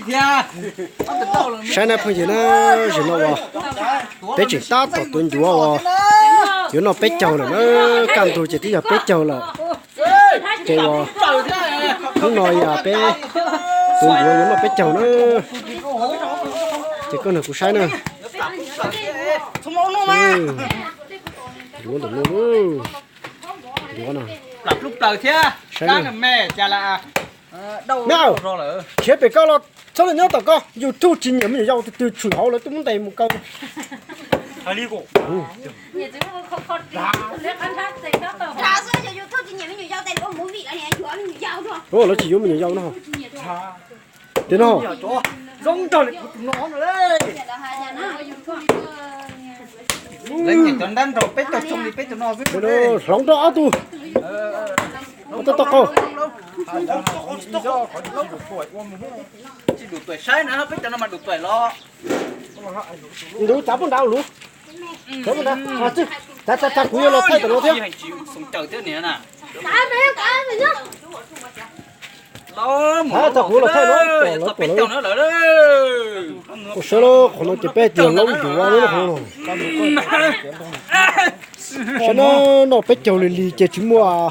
Saib na phooj ywg na, zaum no uas peb tseem tab tom tuav ncuav uas yuav noj peb caug lawm na, kaj ntug ces twb yog peb caug lawm. Ces uas hnub no yog peb tuav ncuav yuav noj peb caug na. Ces koj nrog kuv saib na. Ncuav ntawm no, ncuav no. Saib na. Neb, khiav pem koj los txhob nyob tom koj, YouTube tsis nyiam me nyuam yaus, tus twg tshwm hauv lawv twb muab ntes mus kaw. Lawv tsis yuav me nyuam yaus no. Tias no, hloov rau ob tug, ob tug toj qaug. Ntawd tsav poj nrad luv, tsav poj nrad, tsav tsav kuv yuav los thaij tom no thiab. Thaij tau kuv los thaij no, lawv tuaj lawm. Ua saib lawm, qhov no ces peb tiag laub ncuav lawm qhov no. Saib na, noj peb caug li li ces tsis muaj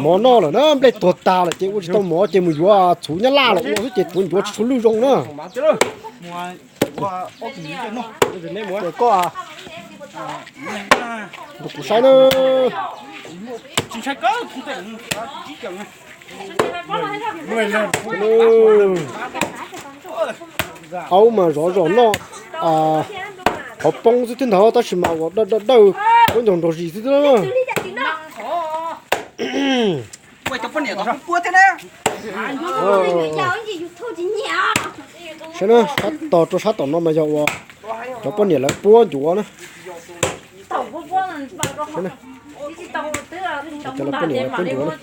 mov noj lawm na, nplej tuag tag lawm ces ua tsis tau mov ces mus yuav txhuv nyab laj los ua xwb ces tuav ncuav tsis tshua lwj zoo na. Koj, kuv saib na. Aub mas zov zog noj qhov poob xwb thiab ntag, tab sis mas ua dawj dawj dawj, kuab ncaug nrog zis xwb thiab. Saib na, sab tog rau sab tom no mas yog uas cov poj niam lawv puab ncuav na. Cov poj niam lawv puab ncuav na.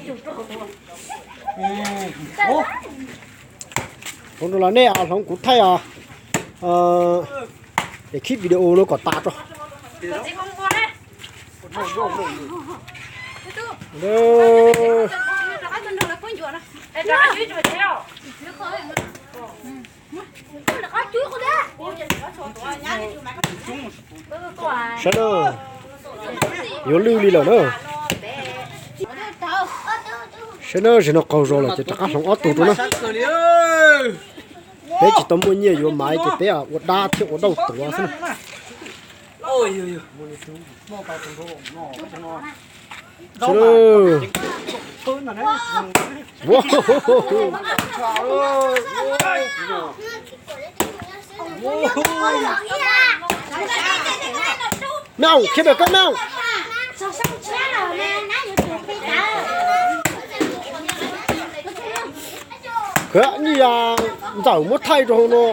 Hloov rau los nej hloov kuv thaij es khib video no kom tas tso. Saib na, yuav lwj li lawm na. Saib na, zaum no qaug zog lawm ces rov qab hloov ob tug rau na. Peb tsis tau muaj nyiaj yuav maiv ces peb ua dab thiab ua dauj tuav xwb na. Mej, khiav pem koj mej. Khwv, ntxawm muab thaij rau hauv no,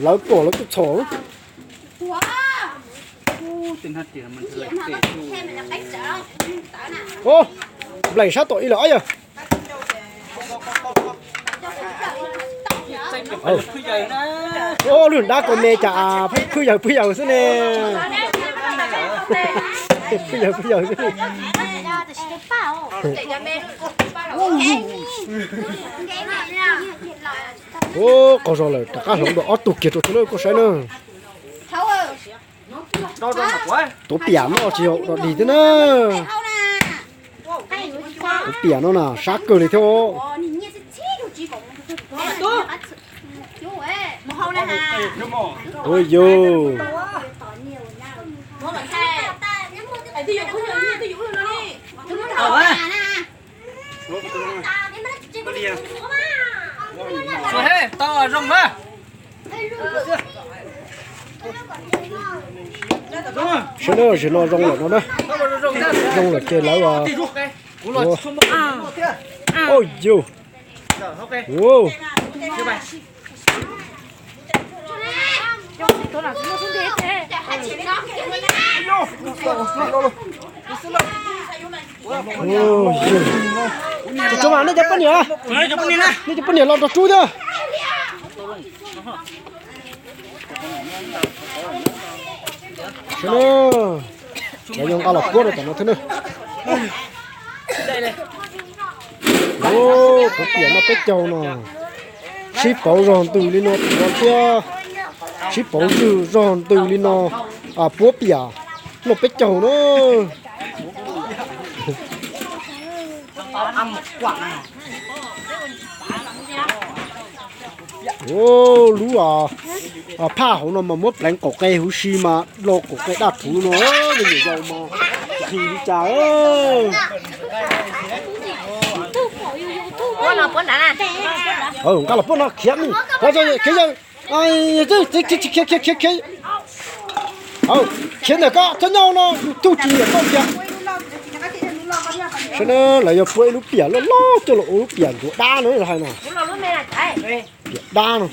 lawv pom lawv tuaj txhom. Nplees sab tom ib lawm yog. Lub dab ko me cas pwj yawg pwj yawg xwb ne. Pwj yawg pwj yawg xwb. Ua, qaug zog lawm, rov qab hloov dua ob tug kiag rau txhua lawm koj saib na. Tuav piam no tsis yog dog dig thiab na. Tuav piam no na sab kawg li thiab. Ua yus. Saib na, zaum no zoo lawm no na. Zoo lawm ces lawv ua, ua, yus. Tsoom mas nej cov poj niam, nej cov poj niam los nrog rub thiab. Saib na, lawv yuav nqa los puab rau tom no thiab na. Kuv piam no peb caug no. Sib pauv zog ntws li no tuav thiab, sib pauv zog ntws li no puab piam noj peb caug na. Lub phaj hauv no mas muab pleev qaum qe huv si mas lo qaum qe daj rhuv no, me nyuam yaus mas nqhis li cas. Nqa los puab no khiav, khiav, khiav ntawm koj txhob nyob no, yus tug tsis nyiam koj tiag. Saib na, lawv yuav puab ib lub piam loj loj coj los ua lub piam ncuav dab no hais no. Piam dab no.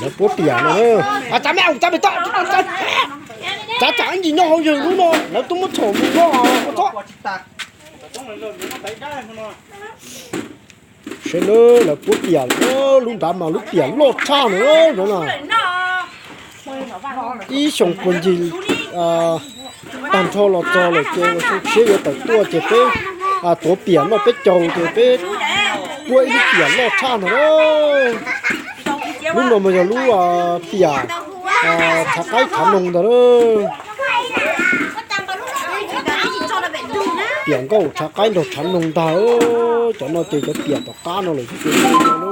Lawv puab piam no, tsav me, tsav me, tsav tsam ib ntsis nyob hauv yawg lub no, lawv twb muab txhom mus no, txhob. Saib na, lawv puab piam, lub nrad mas lub piam loj tshaj no na. Ib xyoos puag ncig tag nrho los txog lawm ces ua siab yuav tawm tuaj ces peb tuav piam noj peb caug ces peb puab ib lub piam loj tshaj ntag. Lub no mas yog lub piam tshav qaib tshav noog ntag. Piam nkauj tshav qaib nrog tshav noog ntag. Cov no ces cov piam tom qab no lawm xwb ces